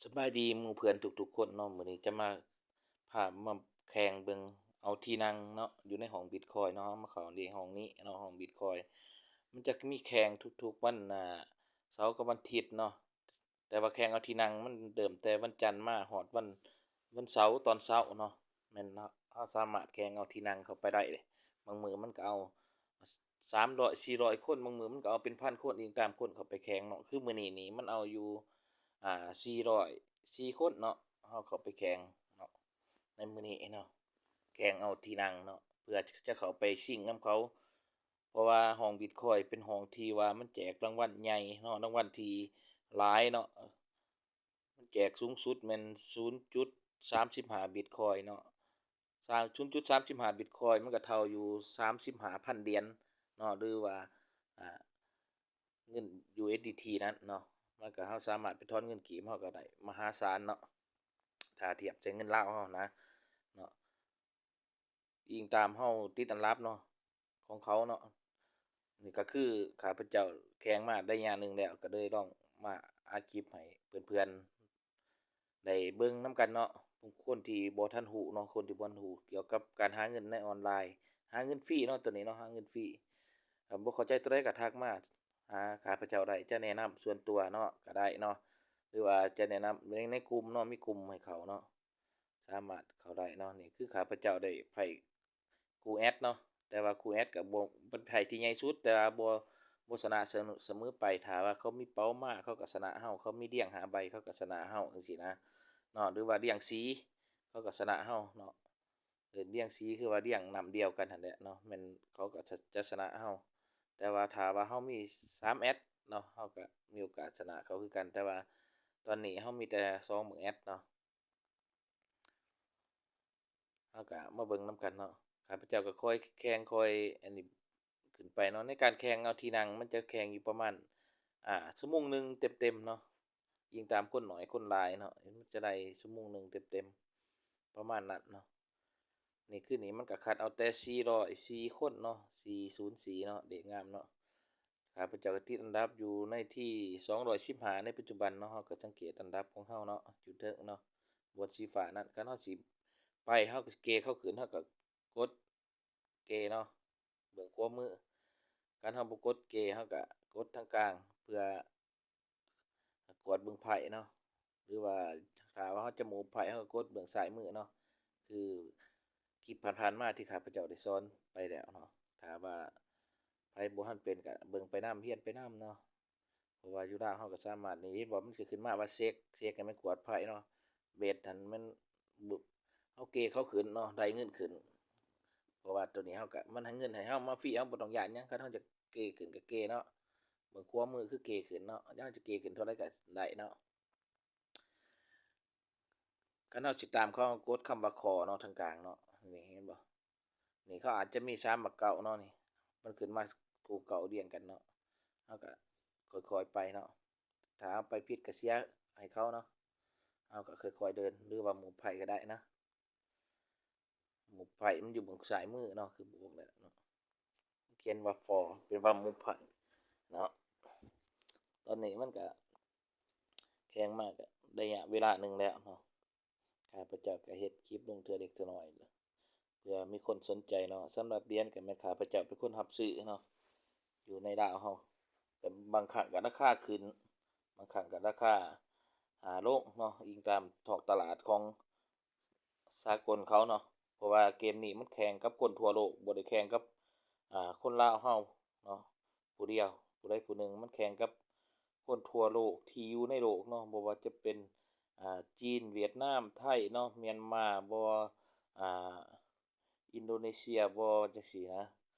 ສະບາຍດີໝູ່ເພື່ອນທຸກໆຄົນເນາະ, ມື້ນີ້ຈະມາ ພາມາແຂ່ງເບິ່ງເອົາທີ່ນັ່ງເນາະ ຢູ່ໃນຫ້ອງບິດຄອຍເນາະ. ເຮົາມາເຂົ້າໃນຫ້ອງນີ້ເນາະ, ຫ້ອງບິດຄອຍ ມັນຈະມີແຂ່ງທຸກໆວັນ ອ່າ ເສົາກັບວັນທິດເນາະ, ແຕ່ວ່າແຂ່ງເອົາທີ່ນັ່ງມັນເລີ່ມແຕ່ວັນຈັນມາຮອດວັນ ວັນເສົາຕອນເຊົ້າເນາະ. ແມ່ນເຮົາ ເຮົາສາມາດແຂ່ງເອົາທີ່ນັ່ງເຂົ້າໄປໄດ້ເດ້. ບາງມື້ມັນກໍເອົາ ສາມຮ້ອຍ ສີ່ຮ້ອຍຄົນ, ບາງມື້ມັນກໍເອົາເປັນພັນຄົນ ອີງຕາມຄົນເຂົ້າໄປແຂ່ງເນາະ. ຄືມື້ນີ້ນີ້ມັນເອົາຢູ່ ອ່າ ສີ່ຮ້ອຍສີ່ຄົນເນາະ, ເຮົາເຂົ້າໄປແຂ່ງເນາະ ໃນມື້ນີ້ເນາະ, ແຂ່ງເອົາທີ່ນັ່ງເນາະ ເພື່ອຈະເຂົ້າໄປຊິງນຳເຂົາ. ເພາະວ່າຫ້ອງບິດຄອຍເປັນຫ້ອງທີ່ວ່າມັນແຈກລາງວັນໃຫຍ່ເນາະ, ລາງວັນທີ່ຫຼາຍເນາະ. ມັນແຈກສູງສຸດແມ່ນສູນຈຸດສາມສິບຫ້າບິດຄອຍເນາະ, ສາມ ສູນຈຸດສາມສິບຫ້າບິດຄອຍ ມັນກໍເທົ່າຢູ່ສາມສິບຫ້າພັນຫຼຽນເນາະ ຫຼືວ່າ ອ່າ ເງິນ USDT ນັ້ນເນາະ. ມັນກໍ ເຮົາສາມາດໄປຖອນເງິນກີບເຮົາກໍໄດ້ມະຫາສານເນາະ ຖ້າທຽບໃສ່ເງິນລາວເຮົານະເນາະ. ອີງຕາມເຮົາຕິດອັນດັບເນາະ ຂອງເຂົາເນາະ. ນີ້ກໍຄືຂ້າພະເຈົ້າແຂ່ງມາໄດ້ໄລຍະໜຶ່ງແລ້ວ ກໍເລີຍລອງມາອັດຄລິບໃຫ້ເພື່ອນໆໄດ້ເບິ່ງນຳກັນເນາະ. ຄົນທີ່ບໍ່ທັນຮູ້ເນາະ, ຄົນທີ່ບໍ່ທັນຮູ້ກ່ຽວກັບການຫາເງິນໃນອອນລາຍ, ຫາເງິນຟຣີເນາະ ໂຕນີ້ເນາະ, ຫາເງິນຟຣີ. ຖ້າບໍ່ເຂົ້າໃຈໂຕໃດກໍທັກມາຫາຂ້າພະເຈົ້າໄດ້, ຈະແນະນຳສ່ວນຕົວເນາະ ກໍໄດ້ເນາະ ຫຼືວ່າຈະແນະນຳໃນ ໃນກຸ່ມເນາະ, ມີກຸ່ມໃຫ້ເຂົ້າເນາະ. ສາມາດເຂົ້າໄດ້ເນາະ. ນີ້ຄືຂ້າພະເຈົ້າໄດ້ໄພ້ຄູ່ແອັດເນາະ, ແຕ່ວ່າຄູ່ແອັດກໍບໍ່ ເປັນໄພ້ທີ່ໃຫຍ່ສຸດ ແຕ່ວ່າບໍ່ ບໍ່ຊະນະສະເໝີ ສະເໝີໄປ. ຖ້າວ່າເຂົາມີເປົ້າມາ ເຂົາກໍຊະນະເຮົາ, ເຂົາມີລຽງຫ້າໃບ ເຂົາກໍຊະນະເຮົາ ຈັ່ງຊີ້ນະເນາະ, ຫຼືວ່າລຽງສີ່ ເຂົາກໍຊະນະເຮົາເນາະ. ເອີ້ນລຽງສີ່ ຄືວ່າລຽງນ້ຳດຽວກັນຫັ້ນແຫຼະເນາະ, ແມ່ນເຂົາກໍຈະ ຈະຊະນະເຮົາ. ແຕ່ວ່າຖ້າວ່າເຮົາມີສາມແອັດເນາະ, ເຮົາກໍມີໂອກາດຊະນະເຂົາຄືກັນ. ແຕ່ວ່າຕອນນີ້ເຮົາມີແຕ່ສອງໝຶ່ງແອັດເນາະ. ເຮົາກໍມາເບິ່ງນຳກັນເນາະ. ຂ້າພະເຈົ້າກໍຄ່ອຍແຂ່ງ ຄ່ອຍອັນນີ້ຂຶ້ນໄປເນາະ. ໃນການແຂ່ງເອົາທີ່ນັ່ງ ມັນຈະແຂ່ງຢູ່ປະມານ ອ່າ ຊົ່ວໂມງໜຶ່ງເຕັມໆເນາະ, ອີງຕາມຄົນໜ້ອຍຄົນຫຼາຍເນາະ, ມັນຈະໄດ້ຊົ່ວໂມງໜຶ່ງເຕັມໆ ປະມານນັ້ນເນາະ. ນີ້ຄືນີ້ມັນກໍຄັດເອົາແຕ່ສີ່ຮ້ອຍສີ່ຄົນເນາະ, ສີ່ສູນສີ່ເນາະ, ເລກງາມເນາະ. ຂ້າພະເຈົ້າກໍຕິດອັນດັບຢູ່ໃນທີສອງຮ້ອຍສິບຫ້າໃນປັດຈຸບັນເນາະ. ເຮົາກໍສັງເກດອັນດັບຂອງເຮົາເນາະ ຢູ່ເທິງເນາະ, ບ່ອນສີຟ້ານັ້ນ. ຄັນເຮົາຊິໄປ ເຮົາກໍເກເຂົາຂຶ້ນ, ເຮົາກໍກົດເກເນາະ ເບື້ອງຂວາມື. ຄັນເຮົາບໍ່ກົດເກ ເຮົາກໍກົດທາງກາງ ເພື່ອ ກວດເບິ່ງໄພ້ເນາະ, ຫຼືວ່າຖ້າວ່າເຮົາຈະໝູບໄພ້ ເຮົາກໍກົດເບື້ອງຊ້າຍມືເນາະ. ຄືຄລິບຜ່ານໆມາທີ່ຂ້າພະເຈົ້າໄດ້ສອນໄປແລ້ວເນາະ, ຖ້າວ່າໃຜບໍ່ທັນເປັນກໍເບິ່ງໄປນຳ ຮຽນໄປນຳເນາະ. ເພາະວ່າຢູ່ລາວເຮົາກໍສາມາດ ນີ້ເຫັນບໍ່ ມັນຊິຂຶ້ນມາວ່າເຊັກ, ເຊັກນີ້ແມ່ນກວດໄພ້ເນາະ, ເບັດຫັ້ນແມ່ນ ບ- ເຮົາເກເຂົາຂຶ້ນເນາະ ໄດ້ເງິນຂຶ້ນ. ເພາະວ່າໂຕນີ້ເຮົາກໍ ມັນໃຫ້ເງິນໃຫ້ເຮົາມາຟຣີ ເຮົາບໍ່ຕ້ອງຢ້ານຫຍັງ. ຄັນເຮົາຈະເກຂຶ້ນກໍເກເນາະ, ເບື້ອງຂວາມືຄືເກຂຶ້ນເນາະ, ເຮົາຈະເກຂຶ້ນເທົ່າໃດກໍໄດ້ເນາະ. ຄັນເຮົາຊິຕາມເຂົາ ເຮົາກົດຄຳວ່າຄໍເນາະ ທາງກາງເນາະ, ນີ້ເຫັນບໍ່? ນີ້ເຂົາອາດຈະມີສາມມາເກົ້າເນາະ, ນີ້ມັນຂຶ້ນມາຄູ່ເກົ້າລຽງກັນເນາະ, ເຮົາກໍຄ່ອຍໆໄປເນາະ. ຖ້າເຮົາໄປຜິດກໍເສຍໃຫ້ເຂົາເນາະ, ເຮົາກໍຄ່ອຍໆເດີນ ຫຼືວ່າໝູບໄພ້ກໍໄດ້ນະ. ໝູບໄພ້ມັນຢູ່ເບື້ອງຊ້າຍມືເນາະ, ຄືບອກແລ້ວເນາະ, ຂຽນວ່າຟໍ ແປວ່າໝູບໄພ້ເນາະ. ຕອນນີ້ມັນກໍແຂ່ງມາກໍໄດ້ໄລຍະເວລາໜຶ່ງແລ້ວເນາະ, ຂ້າພະເຈົ້າກໍເຮັດຄລິບລົງເທື່ອເລັກເທື່ອນ້ອຍ ເພື່ອມີຄົນສົນໃຈເນາະ. ສຳລັບຫຼຽນກໍແມ່ນຂ້າພະເຈົ້າເປັນຄົນຮັບຊື້ເນາະ, ຢູ່ໃນລາວເຮົາ ກໍບາງຄັ້ງກໍລາຄາຂຶ້ນ ບາງຄັ້ງກໍລາຄາ ອ່າ ລົງເນາະ, ອີງຕາມທ້ອງຕະຫຼາດຂອງສາກົນເຂົາເນາະ. ເພາະວ່າເກມນີ້ມັນແຂ່ງກັບຄົນທົ່ວໂລກ, ບໍ່ໄດ້ແຂ່ງກັບ ອ່າ ຄົນລາວເຮົາເນາະ ຜູ້ດຽວ ຜູ້ໃດຜູ້ໜຶ່ງ, ມັນແຂ່ງກັບຄົນທົ່ວໂລກທີ່ຢູ່ໃນໂລກເນາະ, ບໍ່ວ່າຈະເປັນ ອ່າ ຈີນ ຫວຽດນາມ ໄທເນາະ, ມຽນມາບໍ ອ່າ ອິນໂດເນເຊຍບໍ ຈັ່ງຊີ້ນະ,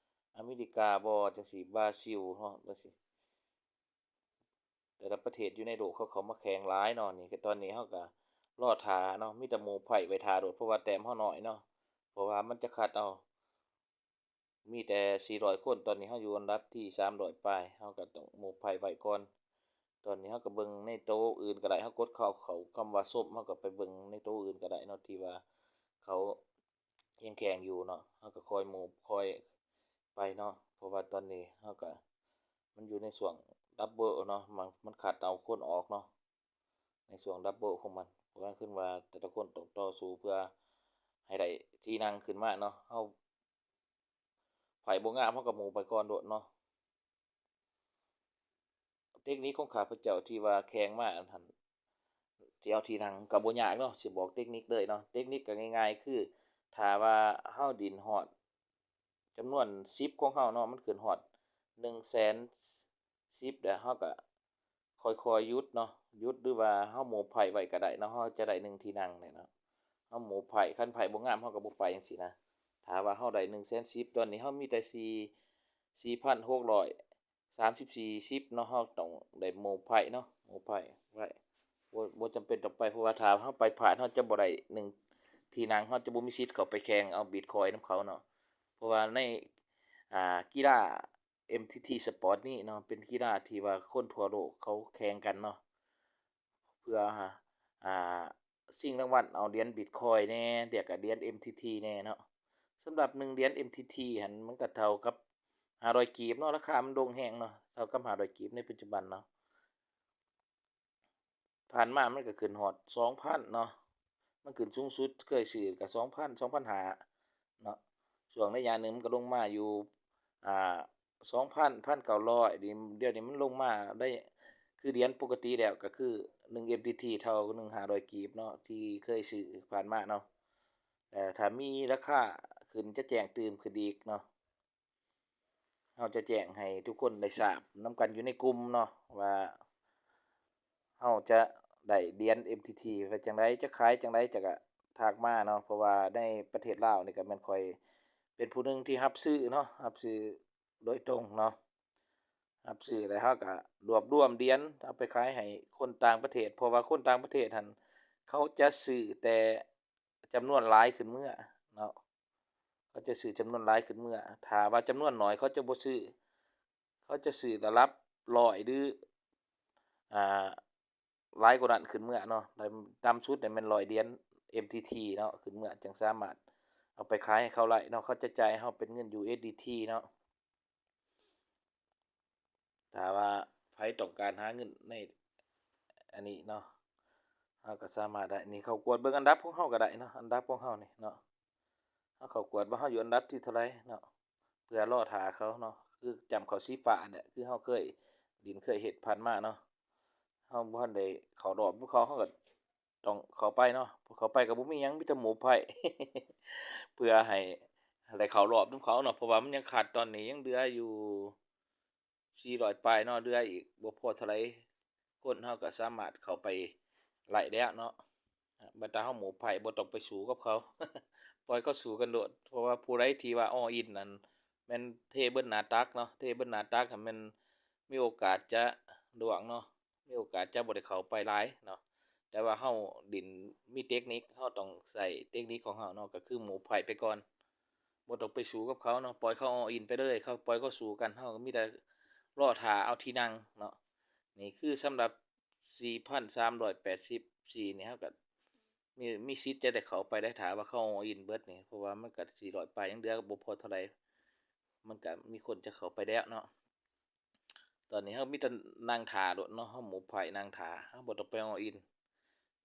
ອາເມລິກາບໍ ຈັ່ງຊີ້, ບຣາຊິລເນາະ, ຈັ່ງຊີ້. ແຕ່ລະປະເທດຢູ່ໃນໂລກເຂົາເຂົ້າມາແຂ່ງຫຼາຍເນາະ. ນີ້ ຕອນນີ້ເຮົາກໍລໍຖ້າເນາະ, ມີແຕ່ໝູບໄພ້ໄວ້ຖ້າໂລດ ເພາະວ່າແຕ້ມເຮົານ້ອຍເນາະ, ເພາະວ່າມັນຈະຄັດເອົາ ມີແຕ່ສີ່ຮ້ອຍຄົນ. ຕອນນີ້ເຮົາຢູ່ອັນດັບທີສາມຮ້ອຍປາຍ, ເຮົາກໍຕ້ອງໝູບໄພ້ໄວ້ກ່ອນ. ຕອນນີ້ເຮົາກໍເບິ່ງໃນໂຕອື່ນກໍໄດ້, ເຮົາກົດເຂົ້າ ເຂົ້າຄຳວ່າຊົມ, ເຮົາກໍໄປເບິ່ງໃນໂຕອື່ນກໍໄດ້ເນາະ ທີ່ວ່າເຂົາຍັງແຂ່ງຢູ່ເນາະ. ເຮົາກໍຄ່ອຍໝູບຄ່ອຍໄປເນາະ, ເພາະວ່າຕອນນີ້ເຮົາກໍ ມັນຢູ່ໃນຊ່ວງດັບເບິນເນາະ, ມັນ ມັນຄັດເອົາຄົນອອກເນາະ. ໃນຊ່ວງດັບເບິ້ນຂອງມັນ. ເພາະວ່າຄືວ່າແຕ່ລະຄົນຕ້ອງຕໍ່ສູ້ເພື່ອໃຫ້ໄດ້ທີ່ນັ່ງຂຶ້ນມາເນາະ. ເຮົາໄພ້ບໍ່ງາມ ເຮົາກໍໝູໄປກ່ອນໂລດເນາະ. ເຕັກນິກຂອງຂ້າພະເຈົ້າທີ່ວ່າແຂ່ງມາຫັ້ນ ທີ່ເອົາທີ່ນັ່ງກໍບໍ່ຍາກເນາະ, ຊິບອກເຕັກນິກເລີຍເນາະ. ເຕັກນິກກໍງ່າຍໆ ຄືຖ້າວ່າເຮົາດິນຮອດຈຳນວນສິບຂອງເຮົາເນາະ, ມັນຂຶ້ນຮອດໜຶ່ງແສນສິບແລ້ວ ເຮົາກໍຄ່ອຍໆຢຸດເນາະ, ຢຸດ ຫຼືວ່າເຮົາໝູໄພ້ໄວ້ກໍໄດ້ເນາະ, ເຮົາຈະໄດ້ໜຶ່ງທີ່ນັ່ງແຫຼະເນາະ. ເຮົາໝູໄພ້ ຄັນໄພ້ບໍ່ງາມ ເຮົາກໍບໍ່ໄປຈັ່ງຊີ້ນະ. ຖ້າວ່າເຮົາໄດ້ໜຶ່ງແສນສິບ ຕອນນີ້ເຮົາມີແຕ່ສີ່ ສີ່ພັນຫົກຮ້ອຍ ສາມສິບສີ່ສິບເນາະ, ເຮົາຕ້ອງໄດ້ໝູໄພ້ເນາະ, ໝູໄພ້ໄວ້ ບໍ່ ບໍ່ຈຳເປັນຕ້ອງໄປ, ເພາະວ່າຖ້າເຮົາໄປພາດ ເຮົາຈະບໍ່ໄດ້ໜຶ່ງທີ່ນັ່ງ, ເຮົາຈະບໍ່ມີສິດເຂົ້າໄປແຂ່ງເອົາບິດຄອຍນຳເຂົາເນາະ. ເພາະວ່າໃນ ອ່າ ກິລາ ເອັມທີທີ ສະປອດນີ້ເນາະ ເປັນກິລາທີ່ວ່າຄົນທົ່ວໂລກເຂົາແຂ່ງກັນເນາະ ເພື່ອ ອ່າ ຊິງລາງວັນເອົາຫຼຽນບິດຄອຍແດ່ ແລ້ວກະຫຼຽນເອັມທີທີແດ່ເນາະ. ສຳລັບໜຶ່ງຫຼຽນເອັມທີທີຫັ້ນ ມັນກະເທົ່າກັບຫ້າຮ້ອຍກີບເນາະ, ລາຄາມັນລົງແຮງເນາະ, ເທົ່າກັບຫ້າຮ້ອຍກີບໃນປັດຈຸບັນເນາະ. ຜ່ານມາມັນກະຂຶ້ນຮອດສອງພັນເນາະ, ມັນຂຶ້ນສູງສຸດເຄີຍຊື້ກະສອງພັນ ສອງພັນຫ້າເນາະ. ຊ່ວງໄລຍະໜຶ່ງມັນກະລົງມາຢູ່ ອ່າ ສອງພັນ ພັນເກົ້າຮ້ອຍ ດຽວນີ້ມັນລົງມາໄດ້ ຄືຫຼຽນປົກກະຕິແລ້ວ ກໍຄືໜຶ່ງເອັມທີທີເທົ່າໜຶ່ງຫ້າຮ້ອຍກີບເນາະ ທີ່ເຄີຍຊື້ຜ່ານມາເນາະ. ແຕ່ຖ້າມີລາຄາຂຶ້ນຈະແຈ້ງຕື່ມຂຶ້ນອີກເນາະ, ເຮົາຈະແຈ້ງໃຫ້ທຸກຄົນໄດ້ຊາບນຳກັນຢູ່ໃນກຸ່ມເນາະ ວ່າເຮົາຈະໄດ້ຫຼຽນເອັມທີທີວ່າຈັ່ງໃດ ຈະຂາຍຈັ່ງໃດ ຈະກະທັກມາເນາະ. ເພາະວ່າໃນປະເທດລາວນີ້ກະແມ່ນຂ້ອຍເປັນຜູ້ໜຶ່ງທີ່ຮັບຊື້ເນາະ, ຮັບຊື້ ໂດຍຕົງເນາະ, ຮັບຊື້ແລ້ວເຮົາກະລວບລວມຫຼຽນເອົາໄປຂາຍໃຫ້ຄົນຕ່າງປະເທດ ເພາະວ່າຄົນຕ່າງປະເທດຫັ້ນ ເຂົາຈະຊື້ແຕ່ຈຳນວນຫຼາຍຂຶ້ນເມືອເນາະ, ເຂົາຈະຊື້ຈຳນວນຫຼາຍຂຶ້ນເມືອ. ຖ້າວ່າຈຳນວນໜ້ອຍເຂົາຈະບໍ່ຊື້, ເຂົາຈະຊື້ລະດັບຮ້ອຍ ຫຼື ອ່າ ຫຼາຍກວ່ານັ້ນຂຶ້ນເມືອເນາະ, ຕ່ຳສຸດນີ້ແມ່ນຮ້ອຍຫຼຽນເອັມທີທີເນາະ ຂຶ້ນເມືອ ຈຶ່ງສາມາດເອົາໄປຂາຍໃຫ້ເຂົາໄດ້ເນາະ, ເຂົາຈະຈ່າຍໃຫ້ເຮົາເປັນເງິນຢູເອັສດີທີເນາະ. ຖ້າວ່າໃຜຕ້ອງການຫາເງິນໃນອັນນີ້ເນາະ ເຮົາກໍສາມາດໄດ້. ນີ້ເຂົ້າກວດເບິ່ງອັນດັບຂອງເຮົາກໍໄດ້ເນາະ, ອັນດັບຂອງເຮົານີ້ເນາະ, ເຮົາເຂົ້າກວດວ່າເຮົາຢູ່ອັນດັບທີເທົ່າໃດເນາະ. ເພື່ອລໍຖ້າເຂົາເນາະ, ຄືຈ້ຳເຂົ້າສີຟ້າແຫຼະ ຄືເຮົາເຄີຍຫຼິ້ນເຄີຍເຮັດຜ່ານມາເນາະ. ເຮົາບໍ່ທັນໄດ້ເຂົ້າຮອບນຳເຂົາ ເຮົາກໍຕ້ອງເຂົ້າໄປເນາະ, ເຂົ້າໄປກໍບໍ່ມີຫຍັງ ມີແຕ່ໝູໄພ້ ເພື່ອໃຫ້ໄດ້ເຂົ້າຮອບນຳເຂົາເນາະ, ເພາະວ່າມັນຍັງຂາດ ຕອນນີ້ຍັງເຫຼືອຢູ່ສີ່ຮ້ອຍປາຍເນາະ, ເຫຼືອອີກບໍ່ພໍເທົ່າໃດຄົນ ເຮົາກໍສາມາດເຂົ້າໄປໄດ້ແລ້ວເນາະ. ບັດຖ້າເຮົາໝູໄພ້ ບໍ່ຕ້ອງໄປສູ້ກັບເຂົາ ປ່ອຍເຂົາສູ້ກັນໂລດ, ເພາະວ່າຜູ້ໃດທີ່ວ່າອໍອິນນັ້ນ ແມ່ນເທເບິດໜ້າຕັກເນາະ, ເທເບິດໜ້າຕັກຫັ້ນແມ່ນມີໂອກາດຈະລ່ວງເນາະ, ມີໂອກາດຈະບໍ່ໄດ້ເຂົ້າໄປຫຼາຍເນາະ. ແຕ່ວ່າເຮົາຫຼິ້ນມີເຕັກນິກ, ເຮົາຕ້ອງໃຊ້ເຕັກນິກຂອງເຮົາເນາະ, ກໍຄືໝູໄພ້ໄປກ່ອນ, ບໍ່ຕ້ອງໄປສູ້ກັບເຂົາເນາະ, ປ່ອຍເຂົາອໍອິນໄປເລີຍ, ເຂົາ ປ່ອຍເຂົາສູ້ກັນ, ເຮົາກໍມີແຕ່ລໍຖ້າເອົາທີ່ນັ່ງເນາະ. ນີ້ຄືສຳລັບສີ່ພັນສາມຮ້ອຍແປດສິບສີ່ນີ້ ເຮົາກໍມີ ມີສິດຈະໄດ້ເຂົ້າໄປໄດ້ ຖ້າວ່າເຂົາອໍອິນເບິດນີ້, ເພາະວ່າມັນກໍສີ່ຮ້ອຍປາຍ ຍັງເຫຼືອບໍ່ພໍເທົ່າໃດ, ມັນກໍມີຄົນຈະເຂົ້າໄປແລ້ວເນາະ. ຕອນນີ້ເຮົາມີແຕ່ນັ່ງຖ້າໂລດເນາະ, ເຮົາໝູໄພ້ນັ່ງຖ້າ, ເຮົາບໍ່ຕ້ອງໄປອໍອິນ,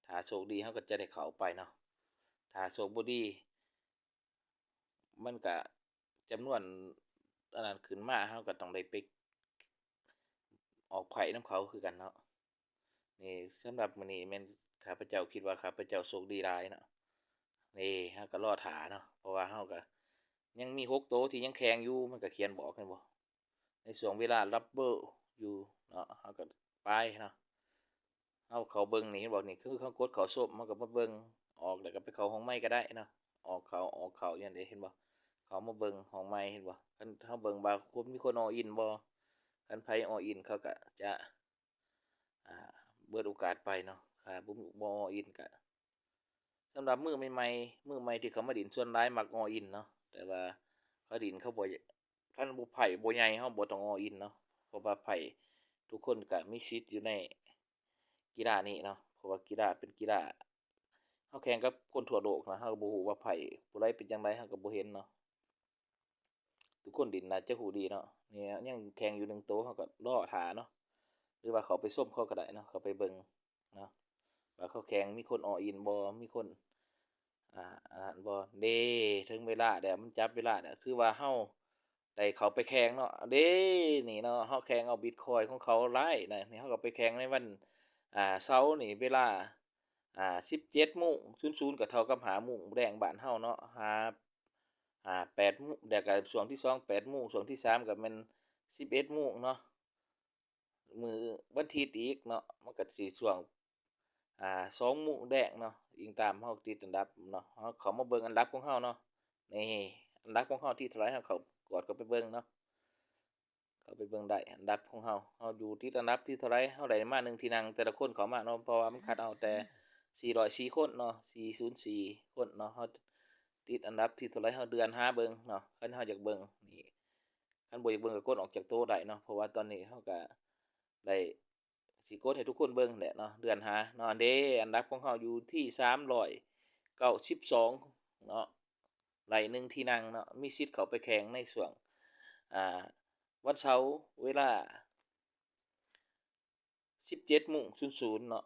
ຖ້າໂຊກດີເຮົາກໍຈະໄດ້ເຂົ້າໄປເນາະ, ຖ້າໂຊກບໍ່ດີ ມັນກະຈຳນວນອັນນັ້ນຂຶ້ນມາ ເຮົາກະຕ້ອງໄດ້ໄປອອກໄພ້ນຳເຂົາຄືກັນເນາະ. ນີ້ສຳລັບມື້ນີ້ແມ່ນຂ້າພະເຈົ້າຄິດວ່າຂ້າພະເຈົ້າໂຊກດີຫຼາຍເນາະ. ນີ້ເຮົາກະລໍຖ້າເນາະ ເພາະວ່າເຮົາກະຍັງມີຫົກໂຕທີ່ຍັງແຂ່ງຢູ່ ມັນກະຂຽນບອກ ເຫັນບໍ່? ໃນຊ່ວງເວລາດັບເບິ້ນຢູ່ເນາະ ເຮົາກໍໄປເນາະ ເຮົາເຂົ້າເບິ່ງນີ້ ເຫັນບໍ່? ນີ້ຄືເຮົາກົດເຂົ້າຊົມ ເຮົາກໍມາເບິ່ງ ອອກແລ້ວກໍໄປເຂົ້າຫ້ອງໃໝ່ກໍໄດ້ເນາະ ອອກເຂົ້າ ອອກເຂົ້າ ຈັ່ງຊີ້ ເຫັນບໍ່? ເຂົ້າມາເບິ່ງຫ້ອງໃໝ່ ເຫັນບໍ່? ຄັນເຮົາເບິ່ງວ່າຄົນ ມີຄົນອໍອິນບໍ່ ຄັນໃຜອໍອິນ ເຂົາກໍຈະ ອ່າ ເບິດໂອກາດໄປເນາະ ຖ້າບໍ່ ບໍ່ອໍອິນກໍ ສຳລັບມືໃໝ່ໆ ມືໃໝ່ທີ່ເຂົ້າມາຫຼິ້ນ ສ່ວນຫຼາຍມັກອໍອິນເນາະ ແຕ່ວ່າເຂົາຫຼິ້ນເຂົາບໍ່ ຄັນບໍ່ ໄພ້ບໍ່ໃຫຍ່ ເຮົາບໍ່ຕ້ອງອໍອິນເນາະ ເພາະວ່າໄພ້ທຸກຄົນກໍມີສິດຢູ່ໃນກິລານີ້ເນາະ ເພາະວ່າກິລາເປັນກິລາ ເຮົາແຂ່ງກັບຄົນທົ່ວໂລກນະ ເຮົາກໍບໍ່ຮູ້ວ່າໄພ້ຜູ້ໃດເປັນຈັ່ງໃດ ເຮົາກໍບໍ່ເຫັນເນາະ. ທຸກຄົນຫຼິ້ນໜ້າຈະຮູ້ດີເນາະ ນີ້ຍັງແຂ່ງຢູ່ໜຶ່ງໂຕ ເຮົາກໍລໍຖ້າເນາະ ຫຼືວ່າເຂົ້າໄປຊົມເຂົາກໍໄດ້ເນາະ ເຂົ້າໄປເບິ່ງເນາະ ວ່າເຂົາແຂ່ງມີຄົນ all in ບໍ່ ມີຄົນ ອ່າ ອັນນັ້ນບໍ່ເດ້. ເຖິງເວລາແລ້ວ ມັນຈັບເວລາແລ້ວ ຖືວ່າເຮົາໄດ້ເຂົ້າໄປແຂ່ງເນາະເດ້. ນີ້ເນາະ ເຮົາແຂ່ງເອົາ Bitcoin ຂອງເຂົາຫຼາຍນະ. ນີ້ເຮົາກໍໄປແຂ່ງໃນວັນ ອ່າ ເສົານີ້ ເວລາ ອ່າ ສິບເຈັດໂມງສູນສູນ ກໍເທົ່າກັບຫ້າໂມງແລງບ້ານເຮົາເນາະ ຫາ ອ່າ ແປດໂມງ ແລ້ວກໍຊ່ວງທີສອງ ແປດໂມງ ຊ່ວງທີສາມກໍແມ່ນສິບເອັດໂມງເນາະ. ມື້ວັນທິດອີກເນາະ ມັນກໍຊິຊ່ວງ ອ່າ ສອງໂມງແລງເນາະ ອີງຕາມເຮົາຕິດອັນດັບເນາະ. ເຮົາເຂົ້າມາເບິ່ງອັນດັບຂອງເຮົາເນາະ ນີ້ ອັນດັບຂອງເຮົາທີ່ເທົ່າໃດ ເຮົາເຂົ້າກວດເຂົ້າໄປເບິ່ງເນາະ. ເຂົ້າໄປເບິ່ງໄດ້ ອັນດັບຂອງເຮົາ ເຮົາຢູ່ຕິດອັນດັບທີ່ເທົ່າໃດ ເຮົາໄດ້ມາໜຶ່ງທີ່ນັ່ງ ແຕ່ລະຄົນເຂົ້າມາເນາະ ເພາະວ່າມັນຄັດເອົາແຕ່ສີ່ຮ້ອຍສີ່ຄົນເນາະ ສີ່ສູນສີ່ຄົນເນາະ. ເຮົາຕິດອັນດັບທີ່ເທົ່າໃດ ເຮົາເລື່ອນຫາເບິ່ງເນາະ ຄັນເຮົາຢາກເບິ່ງນີ້. ຄັນບໍ່ຢາກເບິ່ງກໍກົດອອກຈາກໂຕະໄດ້ເນາະ ເພາະວ່າຕອນນີ້ເຮົາກໍໄດ້ ຊິກົດໃຫ້ທຸກຄົນເບິ່ງແຫຼະເນາະ ເດືອນຫ້າເນາະ. ອັນເດ້ ອັນດັບຂອງເຮົາຢູ່ທີ່ສາມຮ້ອຍເກົ້າສິບສອງເນາະ ໄດ້ໜຶ່ງທີ່ນັ່ງເນາະ ມີສິດເຂົ້າໄປແຂ່ງໃນຊ່ວງ ອ່າ ວັນເສົາເວລາສິບເຈັດໂມງສູນສູນເນາະ.